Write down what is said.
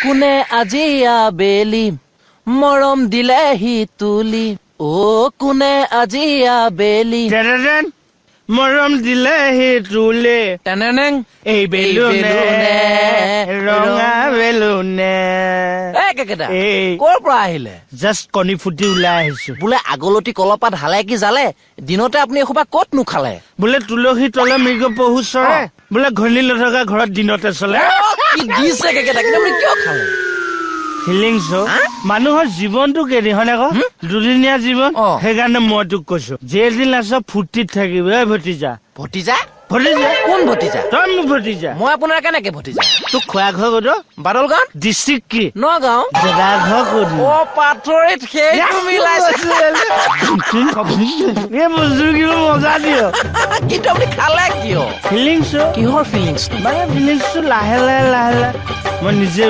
কোনে আজি আবেলি মৰম দিলেহি তুলি, অ কোনে আজি আবেলি টেৰেৰেন, মৰম দিলেহি তুলি। টেনেনেং। এই বেলুনে, বেলুনে, ৰঙা বেলুনে। এ কেকেদা, এই। ক'ৰ পৰা আহিলে? জাষ্ট কণী ফুটি ওলাই আহিছো। বোলে আগলতি কলপাত হালে কি জালে, দিনতে আপুনি এসোপা ক'ত নোখালে? বোলে তুলসী তলে মৃগ পহু চৰে, বোলে ঘৈণী নথকা ঘৰত দিনতে চলে। অ, কি দিছে কেকেদা, কিন্তু আপুনি কিয় খালে? ফিলিংছ। হা? মানুহৰ জীৱনটো কেইদিন হয়নে আকৌ? দুদিনীয়া জীৱন। সেইকাৰণে মই তোক কৈছো, যেইদিন আছ ফূৰ্তিত থাকিবি। ঐ ভতিজা। ভতিজা? ভতিজা। কোন ভতিজা? তই মোৰ ভতিজা। মই আপোনাৰ কেনেকে ভতিজা? তোক খুৰা ঘৰ ক'ত? বাদল গাঁও। ডিষ্ট্ৰিক্ট কি? নগাঁও। দাদা ঘৰ ক'ত? অ, পাথৰিত। সেইটো মিলাইছে। এই বস্তু কিবা মজা দিয়। কিন্তু আপুনি খালে কিয়? ফিলিংছ। কিহৰ ফিলিংছ? মানে ফিলিংছটো লাহে লাহে লাহে লাহে মই নিজে